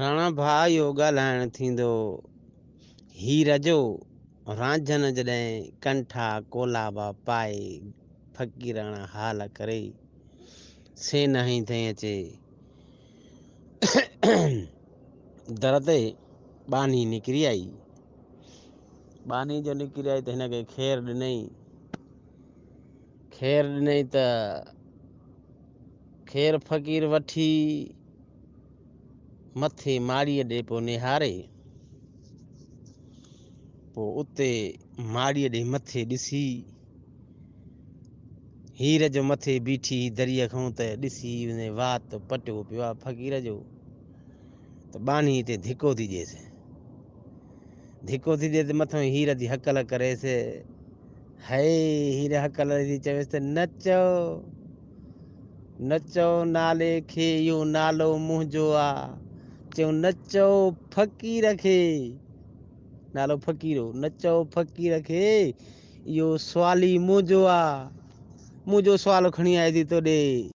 راڻا ڀاء اهو ڳالهائڻ ٿيندو هير جو رانجهن جڏهن ڪنٺا ڪولابا پائي فقيراڻا حال ڪري سين هنئي ٿئين اچي در تي ٻانهي نڪري آئي. ٻانهي جو نڪري آئي ته هن کي خير ڏنئي. خير ڏنئي ته خير فقير وٺي مٿي ماڙيء ڏي پيو نهاري. پوء اتي ماڙيء ڏي مٿي ڏسي، هير جو مٿي بيٺي هئي دريء کان ته ڏسي ان وات پٽيو پيو آ فقير جو ته ٻانهي تي ڌڪو ٿي ڏيس. ڌڪو ٿي ڏي ته مٿان هير ٿي هڪل ڪريس. هئي هير هڪل ٿي چويس ته نه چئو نه چئو نالي کي اهو نالو منهنجو آ. چيو نه چئو فقير کي نالو فقير هو نه چئو فقير کي اهو سوالي منهنجو آ. منهنجو سوال کڻي آئي ٿي تو ڏي.